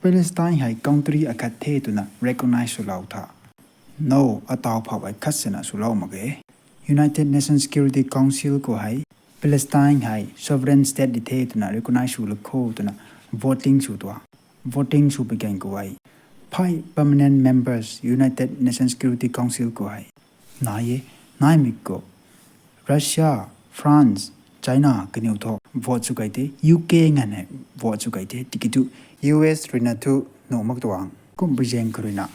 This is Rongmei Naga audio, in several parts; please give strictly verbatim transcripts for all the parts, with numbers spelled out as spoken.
Palestine hei country akhat the twna recognize swlou tha? No, ataw phou hei khat sina swlou mak ge. United Nations Security Council khou hei Palestine hei sovereign state di the twna recognize sw lak kho twna voting sw tuang. Voting sw pui gan khou hei five permanent members United Nations Security Council khou hei nai e. Naimei khou Russia, France, China kaniw thu vote sw kai the, U K nganv hei vote sw kai the, tiki thu U S ruina thu nuh mak tuang. Kum pui zaeng khou ruina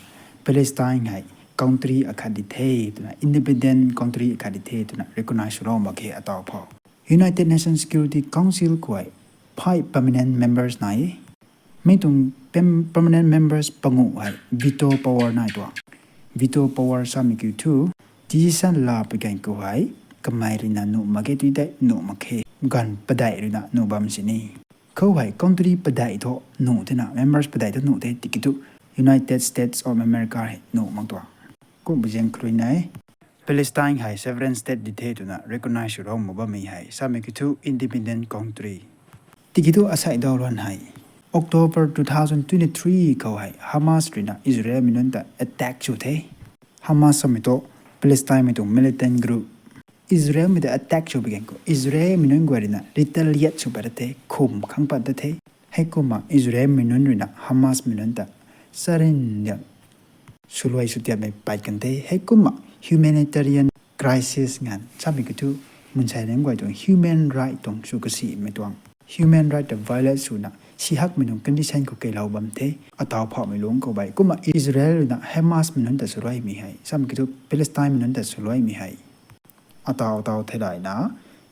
Palestine hei country akhat di the twna, independent country akhat di the twna recognize swlou mak khe ataw phou. United Nations Security Council khou hei five permanent members nai e. Mi tuang permanent members panguh hei veto power nai tuang. Veto power samei kiu thu, decision la pui gan khou hei kamei ruina nuh mak ge tui tei nuh mak khe, ganv padeih ruina nuh bam sini. Khou hei country padeih thu nuh thena, members padeih thu nuh the, tiki thu United States of America hei nuh mak tuang. Kum pui zaeng khou ruina Palestine hei sovereign state di the twna recognize swlou mak bammei hei samei kiu thu independent country. Tiki thu asei daw luan hei October two thousand twenty-three khou hei Hamas ruina Israelmei nunc ta attack sw the. Hamas samei thu Palestinemei tuang militant group. Israelmei ta attack sw pui gan khou Israelmei nunc guay ruina retaliate sw pat the, khum khang pat the. Heikumna Israelmei nunc ruina Hamasmei nunc ta sarin liang swluai swtiatmei pat kan the. Heikumna humanitarian crisis nganv samei kiu thu mansei nunc guay tuang human right tuang sw kasimei tuang, human right ta violate swna si hakmei tuang condition khou keylou bam the, ataw phoumei lungc khou bei. Kumna Israel ruina Hamasmei nunc ta swluaimei hei samei kiu thu Palestinemei nunc ta swluaimei hei ataw taw theilayna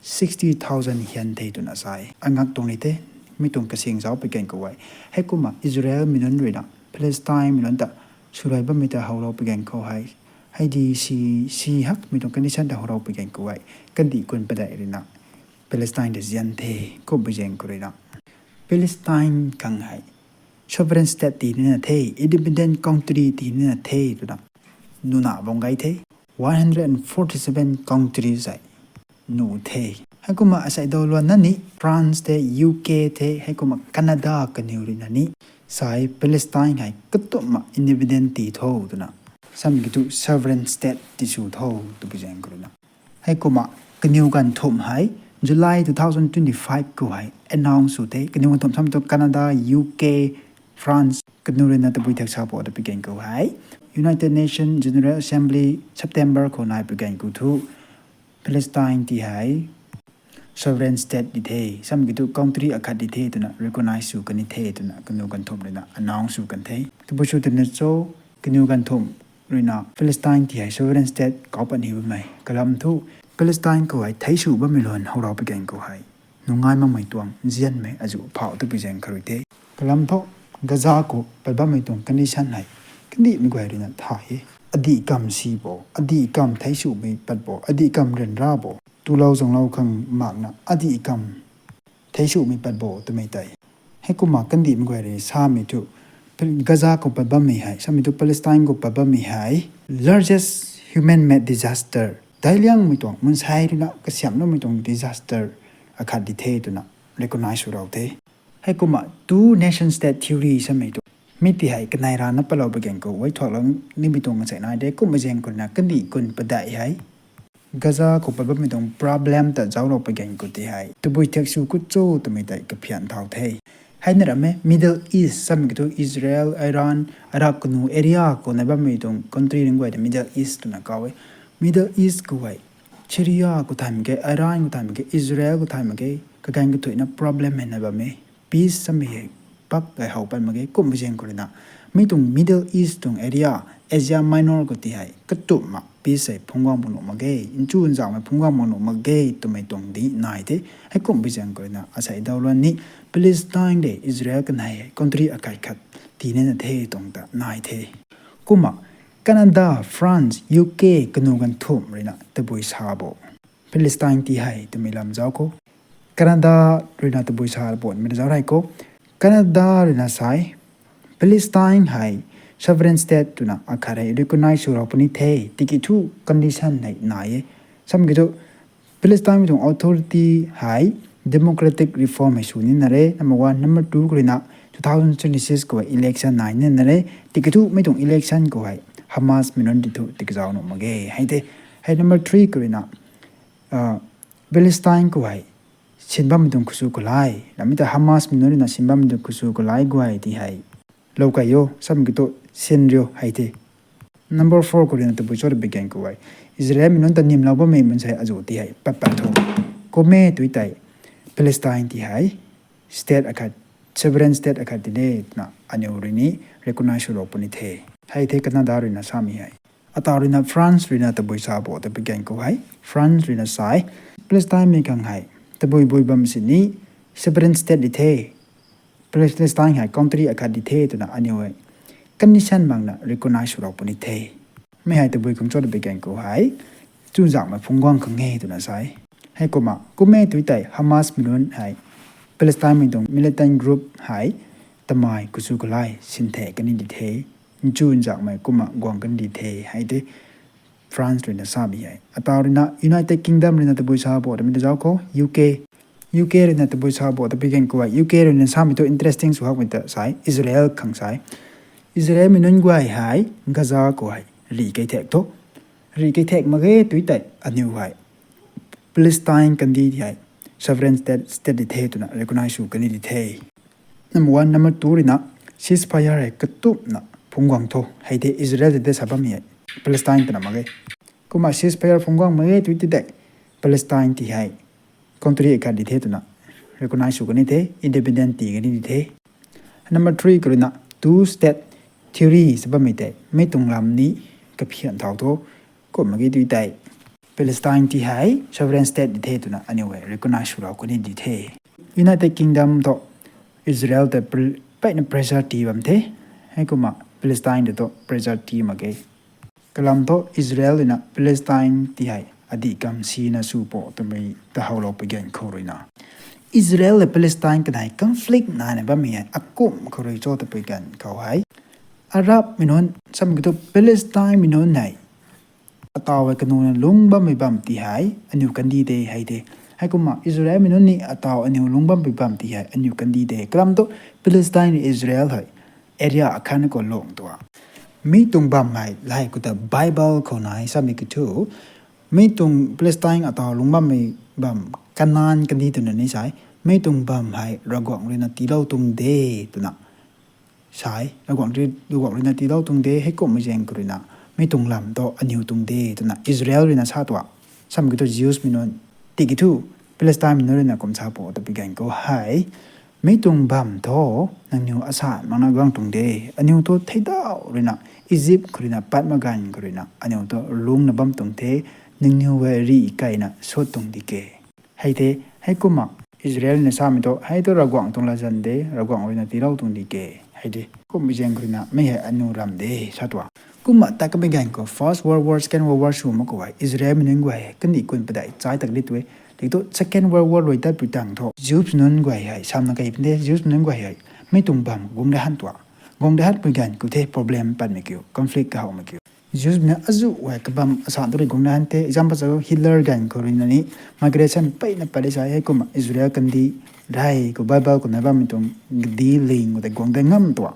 sixty thousand hian the twna sa e. Angak tuang ni the, mi tuang kasing zauc pui gan khou e. Heikumna Israelmei nunc ruina Palestinemei nunc ta swluai bammei ta howlou pui gan khou hei, hei di si, si hakmei tuang condition ta howlou pui gan khou e, kandih kun padeih ruina Palestine ta zian the. Kum pui zaeng khou ruina Palestine khang hei sovereign state tii nina the, independent country tii nina the twna nuna bam gay the. One hundred and forty-seven countries hei nuh the. Heikumna asei daw luan na ni France the, U K the, heikumna Canada kaniw ruina ni sa e, Palestine hei katumna independent tii tho twna, samei kiu thu sovereign state tisw tho twpui zaeng khou ruina. Heikumna kaniw ganv thumh hei July two thousand twenty-five khou hei announce sw the. Kaniw ganv thumh samei thu Canada, U K, France kaniw ruina tabui thak sa bo twpui gan khou hei United Nations General Assembly September khou nai pui gan khou thu Palestine ti hei sovereign state di the, samei kiu thu country akhat di the twna recognize sw kan the twna kaniw ganv thumh ruina announce sw kan the. Tabui sw twna cho, kaniw ganv thumh ruina Palestine ti hei sovereign state kau pat ni bammei kalam thu Palestine khou hei theic sw bammei luan howlou pui gan khou hei nungai makmei tuang zianmei azuh phau twpui zaeng khou rui the. Kalam thu Gaza khou pat bammei tuang condition hei kandihmei guay ruina thay e. Adih kam si bo, adih kam theic swmei pat bo, adih kam ryanra bo, tulou zanglou khang makna adih kam theic swmei pat bo twmei tei. Heikumna kandihmei guay rui samei thu Gaza khou pat bammei hei, samei thu Palestine khou pat bammei hei largest human-made disaster, daic liangmei tuang mansei ruina kasiamhloumei tuang disaster akhat di the twna recognize swlou the. Heikumna two nation state theory samei thu mi ti hei kanei rana patlou pui gan khou uai thuaklou nimei tuang nchei nai de. Kumhmei zaeng khou ruina kandih kun padeih hei Gaza khou pat bammei tuang problem ta zauclou pui gan khou ti hei tabui thak sw khou cho twmei tei kaphian thau the. Heina ram e Middle East samei kiu thu Israel, Iran, Arab kanu area khou nai bammei tuang country nunc guay ta Middle East twna kau e. Middle East khou hei Syria khou thay mak ge, Iran khou thay mak ge, Israel khou thay mak ge, kaganv kathuina problem hei nai bam e. Peace samei hei pak gay how pat mak ge. Kumhmei zaeng khou ruina mi tuang Middle East tuang area, Asia Minor khou ti hei katumna peace hei phungc guang mak nuh mak ge, nchu nzauhmei phungc guang mak nuh mak ge twmei tuang di nai the. Heikumhmei zaeng khou ruina asei daw luan ni Palestine de Israel kanei hei country akhat khat tii nina the tuang ta nai the. Kumna Canada, France, U K kanu ganv thumh ruina tabui sa bo Palestine ti hei twmei lam zauc khou, Canada ruina tabui sa bo twmei zauc rei khou, Canada ruina sa e Palestine hei sovereign state twna akhat hei recognize swlou puni the, tiki thu condition hei nai e. Samei kiu thu Palestinemei tuang authority hei democratic reform hei sw nina re, number one. Number two khou ruina two thousand twenty-six khou hei election nai ni na re. Tiki thu mei tuang election khou hei Hamas mei nunc di thu tiki zau nuh mak ge. Hei the, hei number three khou ruina, ah, Palestine khou hei sin bammei tuang khusu khou lai, ramei ta Hamas mei nunc ruina sin bammei tuang khusu khou lai guay ti hei lou kai o, samei ki tu sin rio hei the. Number four khou ruina tabui cho ta bi gan khou hei, Israel mei nunc ta nimlou bammei mansei azu ti hei pat pat tho. Kum e tui tei, Palestine ti hei state akhat, sovereign state akhat ti de twna aniu rui ni recognize swlou puni the. Hei the Canada ruina samei hei. Ataw ruina France ruina tabui sa bo ta bi gan khou hei, France ruina sai, Palestine mei khang hei tabui bui bam sini sovereign state di the, Palestine hei country akhat di the twna aniu hei condition bangna recognize swlou puni the. Mei hei tabui khang cho ta bi gan khou hei, chuzaenghmei phungc guang khang e twna sai. Heikumna kum e tui tei Hamas mei nunc hei Palestine mei tuang militant group hei tamei khusu khou lai sin the kani di the, chuzaenghmei kumna guang kani di the hei the France ruina sa bi hei. Ataw ruina United Kingdom ruina tabui sa bo ta mi ta zau khou, U K, U K ruina tabui sa bo ta bi gan khou hei, U K ruina samei thu interesting sw hakmei ta sai, Israel khang sai. Israel mei nunc guay hei Gaza khou hei rih kei thek tho. Rih kei thek mak ge tui tei aniu hei Palestine kandih hei sovereign state, state di the twna recognize sw kani di the. Number one, number two ruina ceasefire hei katumna phungc guang tho. Hei the Israel tei de sa bammei hei Palestine twna mak ge. Kumna ceasefire phungc guang mak ge tui ti tei Palestine ti hei country akhat di the twna recognize sw kani the, independent ti kani di the. Number three khou ruina two state theory sa bammei tei mei tuang lam ni kaphian thau tho. Kum mak ge tui tei Palestine ti hei sovereign state di the twna aniu hei recognize swlou kani di the. United Kingdom thu Israel ta pr-, peyna pressure ti bam the. Heikumna Palestine ta thu pressure ti mak ge. Kalam thu Israel ruina Palestine ti hei adih kam sina sw po twmei ta howlou pui gan khou ruina, Israel le Palestine kanei conflict naina bammei hei akum khou rui cho ta pui gan khou hei, Arab mei nunc samei ki thu Palestine mei nunc hei ataw hei kanuna lungc bammei bam ti hei aniu kandih de hei de. Heikumna Israel mei nunc ni ataw aniu lungc bammei bam ti hei aniu kandih de. Kalam thu Palestine le Israel hei area akhatna khou lung tua. Mi tuang bam hei lai khou ta Bible khou nai samei ki thu, mi tuang Palestine ataw lungc bammei bam Canaan kandih twna ni sai. Mi tuang bam hei Ravguangc ruina tiilou tuang de twna sai. Ravguangc rui, Ravguangc ruina tiilou tuang de, heikumhmei zaeng khou ruina mi tuang lam thu aniu tuang de twna Israel ruina sa tua. Samei ki thu Jews mei nunc, tiki thu Palestine mei nunc ruina kum sa po ta pui gan khou hei, mi tuang bam thu nangniw asan makna guang tuang de, aniu thu theidauh ruina Egypt khou ruina pat mak ganv khou ruina aniu thu lungcna bam tuang the, nangniw hei rih keyna sut tuang di ke. Hei the, heikumna Israel ruina samei thu hei thu Ravguangc tuang latzan de, Ravguangc ruina tiilou tuang di ke. Hei de, kumhmei zaeng khou ruina mei hei aniu ram de sa tua. Kumna ta kamei gan khou First World War, Second World War sw mak khou hei Israel mei nunc guay hei kandih kun padeih chai tak di tu e. Tiki thu Second World War rui tat pui tang thu Jews nunc guay hei samna kei pun de, Jews nunc guay hei mi tuang bam guang da han tua. Guang da han pui gan khou the problem patmei kiu, conflict kahowmei kiu. Jews na azu hei kabam asan tu rui guang da han the. Example sa Hitler gan khou ruina ni migration peyna pat di sai. Heikumna Israel kandih rey khou Bible khou nai bammei tuang kandih ling khou tei guang da ngam tua.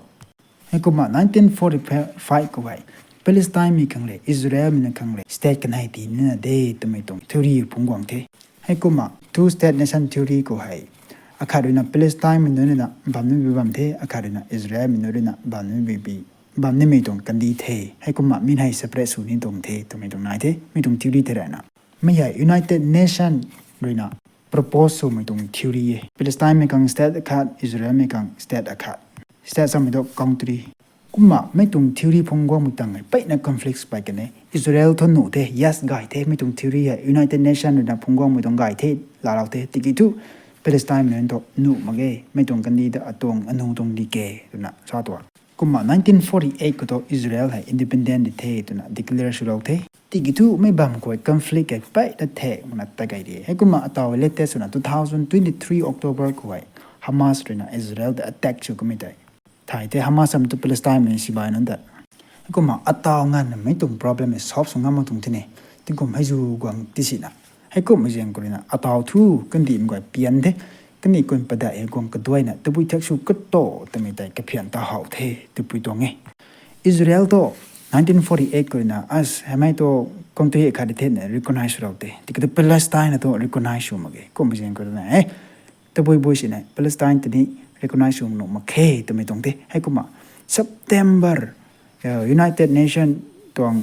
Heikumna nineteen forty-five khou hei Palestine mei khang le Israel mei na khang le state kanei ti nina de twmei tuang theory phungc guang the. Heikumna two state nation theory khou hei akhat ruina Palestine mei nunc ruina bam nimei bam the, akhat ruina Israel mei nunc ruina bam nimei, bam nimei tuang kandih the. Heikumna mi hei separate sw ni tuang the twmei tuang nai the, mi tuang theory the rana. Mi hei United Nation ruina propose swmei tuang theory e. Palestine mei khang state akhat, Israel mei khang state akhat. State samei thu country. Kumna mi tuang theory phungc guangmei tang hei peyna conflicts pey kan e. Israel thu nuh the, yes gay the, mi tuang theory hei United Nation ruina phungc guangmei tuang gay the, laalou the, tiki thu Palestine mei nunc thu nuh mak ge, mi tuang kandih ta atuang aniu tuang di ke twna sa tua. Kumna nineteen forty-eight khou thu Israel hei independent di the twna declare swlou the. Tiki thu mei bam khou hei conflict hei peyna the makna ta kei de. Heikumna ataw latest swna two thousand twenty-three October khou hei Hamas ruina Israel ta attack sw kamei tei thay the. Hamas samei thu Palestine mei sibai nunc ta. Heikumna ataw nganvna mi tuang problem hei solve sw ngam mak tuang the ne. Tingkum hei zu guang ti sina. Heikumhmei zaeng khou ruina ataw thu kandihmei guay pian the. kandih kun padeih hei guang kaduaina tabui thiak sw kut to twmei tei kaphian ta how the twpui tuang e. Israel tu nineteen forty eight khou ruina as hei mei tu country akhat di thena recognize sw rau te. Tiki tu Palestine na tu recognize sw mak ge. Kumbi zaeng khou ruina e, tabui bui sini Palestine tini recognize sw nuh mak khe twmei tuang the. Heikumna September United Nation tuang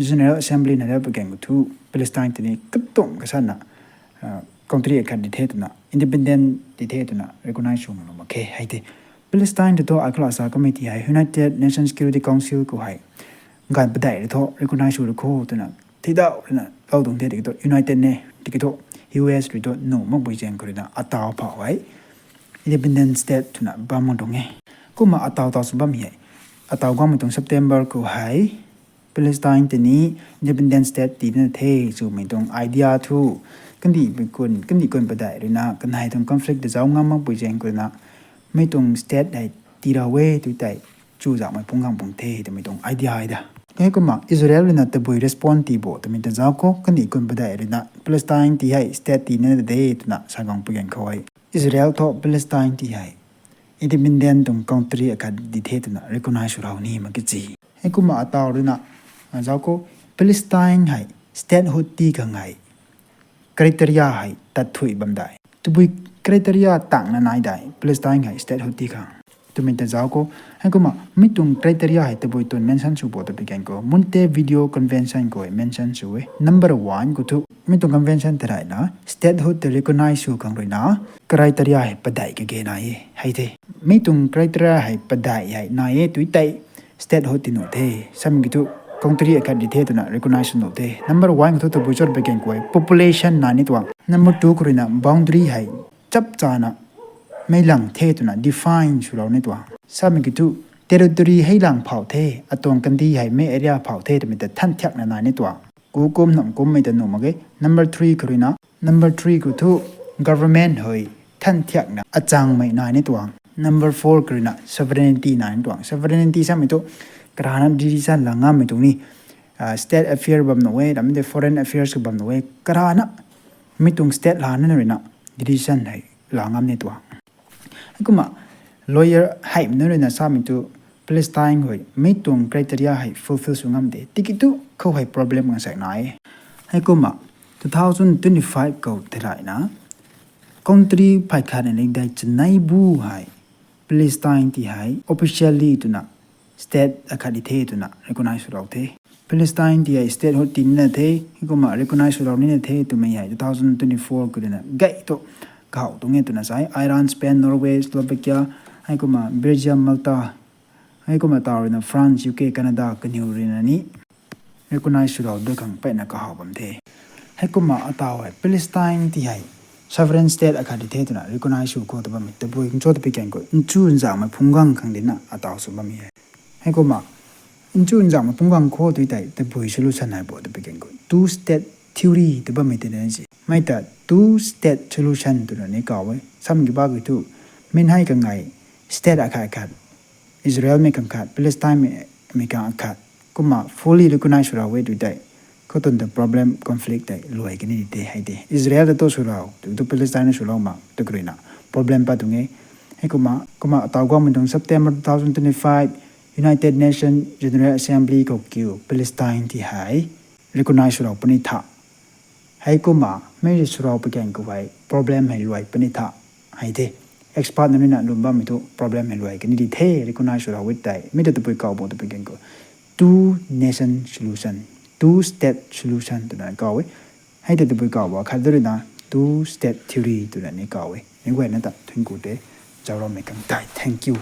General Assembly na rap again thu Palestine tini katumh kasana country akhat di the twna, independent di the twna recognize sw nuh mak khe hei the. Palestine tu tu akhalasa committee hei United Nations Security Council khou hei ganv padeih ri thu recognize sw ru kho twna thidauh ruina lou tuang the. Tiki tu United ne, tiki tu U S rui tu nuh makpui zaeng khou ruina ataw phau hei independent state twna bam mak tuang e. Kumna ataw taw sw bammei hei, ataw guangmei tuang September khou hei Palestine tini independent state tiina the swmei tuang idea thu kandih kun, kandih kun padeih ruina kanei tuang conflict ta zauc ngam makpui zaeng khou ruina mei tuang state hei tii rau e tui tei chuzaenghmei phungc gang pung the twmei tuang idea hei da. Heikumna Israel ruina tabui respond tii bo twmei ta zauc khou kandih kun padeih ruina Palestine ti hei state tiina de twna sa gang pui gan khou hei Israel thu Palestine ti hei independent tuang country akhat di the twna recognize sw rau ni mak ke chi. Heikumna ataw ruina zauc khou Palestine hei statehood tii khang hei criteria hei tat thuy bam dai. Tabui criteria tangna nai dai Palestine hei statehood tii khang twmei ta zauc khou. Heikumna mi tuang criteria hei tabui tuang mention sw bo twpui gan khou Montevideo Convention khou mention sw e. Number one khou thu mi tuang convention ta ruina statehood ta recognize sw khang ruina criteria hei padeih kage nai e hei the. Mi tuang criteria hei padeih hei nai e tui tei statehood tii nuh the. Samei ki thu country akhat di the twna recognize sw nuh the. Number one khou thu tabui cho twpui gan khou population nai ni tuang. Number two khou ruina boundary hei chapchana mei lang the twna define sw rau ni tuang. Samei ki thu territory hei lang phau the, atuang kandih hei mei area phau the twmei ta than thiakna nai ni tuang. Ku kum nam kummei ta nuh mak ge. Number three khou ruina, number three khou thu government hei than thiakna achangmei nai ni tuang. Number four khou ruina sovereignty nai ni tuang. Sovereignty samei thu karana decision la ngammei tuang ni, state affair bam nuh e, ramei tei foreign affairs khou bam nuh e, karana mi tuang state lana ruina decision hei la ngam ni tuang. Heikumna lawyer heimei nunc ruina samei thu Palestine hei mi tuang criteria hei fulfill sw ngam de. Tiki thu khou hei problem gansak nai e. Heikumna two thousand twenty-five khou theilayna country phay khat ni lik dei chanei bu hei Palestine ti hei officially twna state akhat di the twna recognize sw rau the. Palestine ti hei statehood tii nina the, heikumna recognize sw rau nina the twmei hei two thousand twenty-four khou ruina gay tu kahaw tuang e twna sa e. Iran, Spain, Norway, Slovakia, heikumna Belgium, Malta, heikumna taw ruina France, U K, Canada kaniw ruina ni recognize sw rau de khang peyna kahaw bam the. Heikumna ataw hei Palestine ti hei sovereign state akhat di the twna recognize sw khou ta bammei tabui cho twpui gan khou nchu nzangmei phungc gang khang dina ataw sw bammei hei. Heikumna nchu nzangmei phungc gang khou tui tei tabui solution hei bo twpui gan khou two state theory ta bammei tei na si. Mei ta two state solution twna ni kaw e. Samei ki ba ki thu, min hei kangai state akhat akhat, Israelmei khang khat, Palestinemei khang akhat, kumna fully recognize sw rau e tui tei khou tuang ta problem, conflict tei luai kani di the hei de. Israel ta tu sw rau, tu tu Palestine na swlou mak tu kruina problem pat tuang e. Heikumna, kumna ataw guangmei tuang September two thousand twenty-five United Nation General Assembly khou kiu Palestine ti hei recognize sw rau puni tha. Heikumna mei rui sw rau pui gan khou hei problem hei luai puni tha hei the. Expert nunc ruina lwm bammei thu problem hei luai kani di the recognize sw rau e tei. Mi ta tabui kaw bo twpui gan khou two nation solution, two state solution twna kaw e. Hei ta tabui kaw bo khat da ruina two state theory twna ni kaw e. Mi guayna ta thun ku te, zauc raumei khang tei thank you.